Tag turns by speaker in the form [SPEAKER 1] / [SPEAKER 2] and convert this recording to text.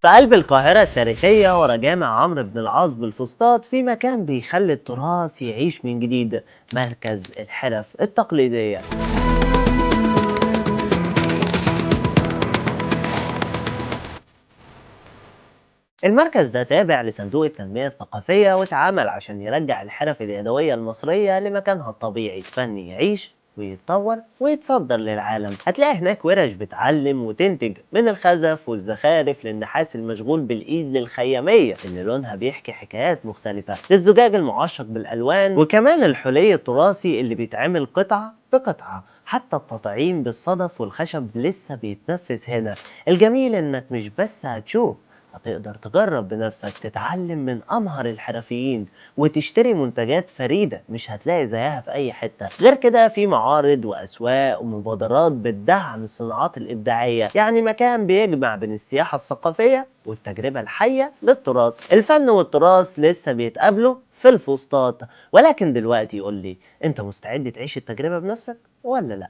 [SPEAKER 1] في قلب القاهرة التاريخية ورا جامع عمرو بن العاص بالفسطاط، في مكان بيخلي التراث يعيش من جديد، مركز الحرف التقليدية. المركز ده تابع لصندوق التنمية الثقافية، واتعمل عشان يرجع الحرف اليدوية المصرية لمكانها الطبيعي، فن يعيش ويتطور ويتصدر للعالم. هتلاقي هناك ورش بتعلم وتنتج، من الخزف والزخارف للنحاس المشغول بالإيد، للخيامية اللي لونها بيحكي حكايات مختلفة، للزجاج المعشق بالألوان، وكمان الحلي التراثي اللي بيتعمل قطعة بقطعة. حتى التطعيم بالصدف والخشب لسه بيتنفس هنا. الجميل انك مش بس هتشوف، هتقدر تجرب بنفسك، تتعلم من أمهر الحرفيين، وتشتري منتجات فريدة مش هتلاقي زيها في أي حتة. غير كده في معارض وأسواق ومبادرات بتدعم الصناعات الإبداعية، يعني مكان بيجمع بين السياحة الثقافية والتجربة الحية للتراث. الفن والتراث لسه بيتقابلوا في الفسطاط. ولكن دلوقتي قول لي، انت مستعد تعيش التجربة بنفسك ولا لا؟